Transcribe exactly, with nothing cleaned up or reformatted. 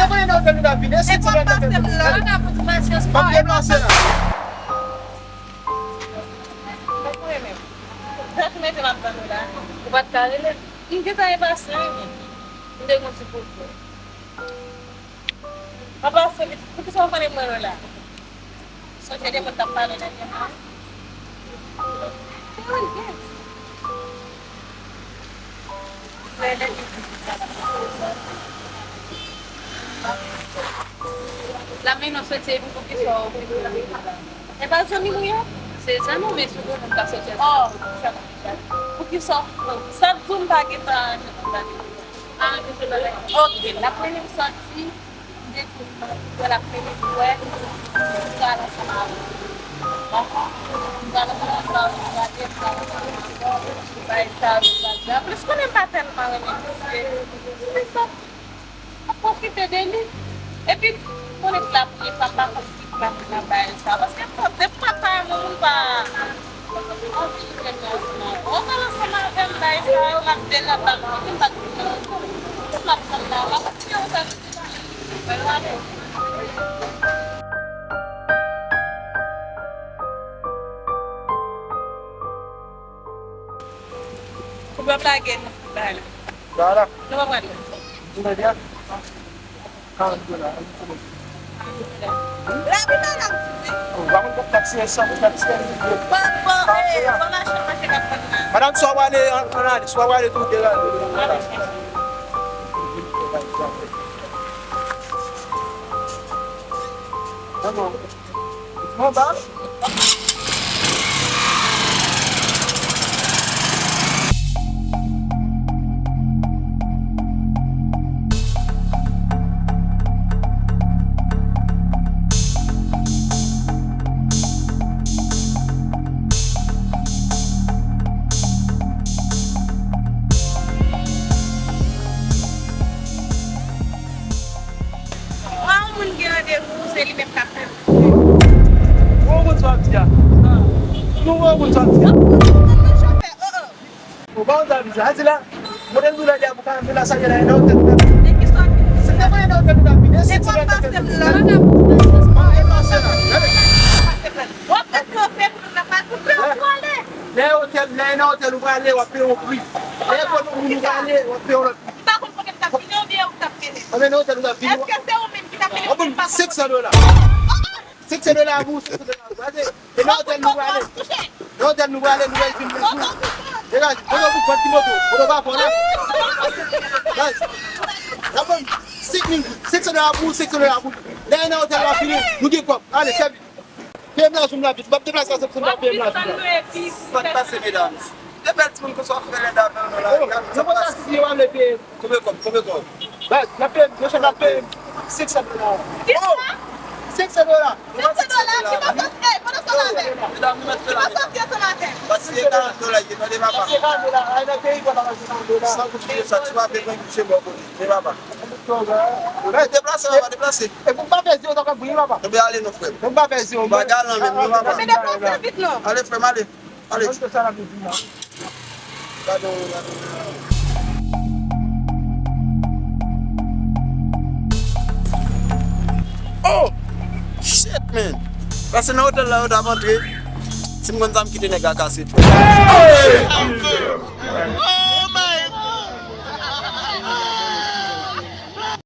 Mwen nan otèl nou la vini, e si ti nèg nan fè la, la pou ti pasyans. M ap deplase la. Mwen konnen menm. Dat mete m ap tann ou la. Ou pa t ka rele m? M gentan e pase, wi. M te gon ti kout. Papa, se li, poukisa w konnen mwen la? Sonje de moun t ap pale dènyèman. La men non soti epi poukisa w okipe la? E pa zanmi nou ye? Se zanmi w, men si w gen moun k ap soti ansanm. Oh. Poukisa? Sa k di w m pa gentan antre nan bagay? Ah, ok, l ap mennen m soti, m te di l, m wè l ap mennen m wè, m pral ansanm avè l. M pral ansanm avè l, m pral ansanm avè l, m pral ansanm avè l, bagay sa yo, bagay sa. Anplis, konnen m pa tèlman renmen misye. Men sa, m ap pwofite de li. Epi, konnen k la premye fwa m pa konn ki fwa m nan bagay sa. Paske m panse, depi m ap pale moun pa anvi li menm nan ansanm avè m. Ou pral ansanm avè m, bagay sa yo, m ap de la, m ap vini, m pa t vin nan ansanm. M ap tann la, m ap kontinye ansanm. Mwen la menm. Koup w ap lage nan bagay la. Sa la. Nou pa pral la. Jodi a, karant dola. Lavi madanm ti. Ou pa konn kòb taksi, e san pou taksi a, li vye. Bon, bon, eh, bon, machan, machan k ap pran la. Madanm, swa w ale an, an ale, swa w ale tou, de la. Bon, bon. Lè yon moun gen randevou, se li menm k ap fè l. Ou konprann sa w ap di a? Nou konprann sa w ap di a? Ou pa konn sa w ap di a? Sa di la, modèl nou la di a pou karant dola sa ye la, e nan otèl nou la. Se te mwen nan otèl nou la vini, se ti nèg nan fè. W ap fè trofe pou nou nan pati. Lè otèl, lè nan otèl ou prale, w ap peye yon pri. Lè kote moun ou prale, w ap peye yon lòt pri. M pa konn kote m t ap vini oubyen ou t ap mennen m. Anben nan otèl ou t ap vini. Èske se ou menm ki t ap mennen m? Senk san dola. Senk san dola pou ou, senk san dola pou ou. Gade, e nan otèl nou prale. Nan otèl nou prale, nou pral vin nan jou. E gade, moto pou kont ki moto. Moto pa fò la. Gade, n ap ban m senk mil goud. Senk san dola pou ou, senk san dola pou ou. Lè nan otèl la fini, nou gen kòb. Ale, sèvi. Peye m nan jou m la vit. M ap deplase ansanm, m ap peye m nan jou m la. Sa k pase, medam? De bèl timoun konsa w ap fè lèd avè nou la. Gade sa k pase. Konbyen kòb? Konbyen kòb? Baz, n ap peye m, mesye, n ap peye m senk san dola. Kisa? Senk san dola. Senk san dola? Ki nan sòti, ey, pandan sa w la fè? Medam, nou mèt fè la, medam. Ki nan sòti ansanm avè m? Pase karant dola, ye, tande papa. Pase karant dola, ay, nan peyi, pa pase karant dola. San goud, sa, ti pa bezwen goud, se bò kote. Men papa. Deplase, papa, deplase. Epi m pa fè zye, w t ap bouyi, papa. Enben ale non, frè m. Ou pa galan menm non, papa. Enben deplase vit non. Ale, frè m, ale. Ale. Gade w, gade w. Oh! Shit, man. Pase nan otèl la, yo t ap antre. Si m konn sa, m kite nèg la kase tèt.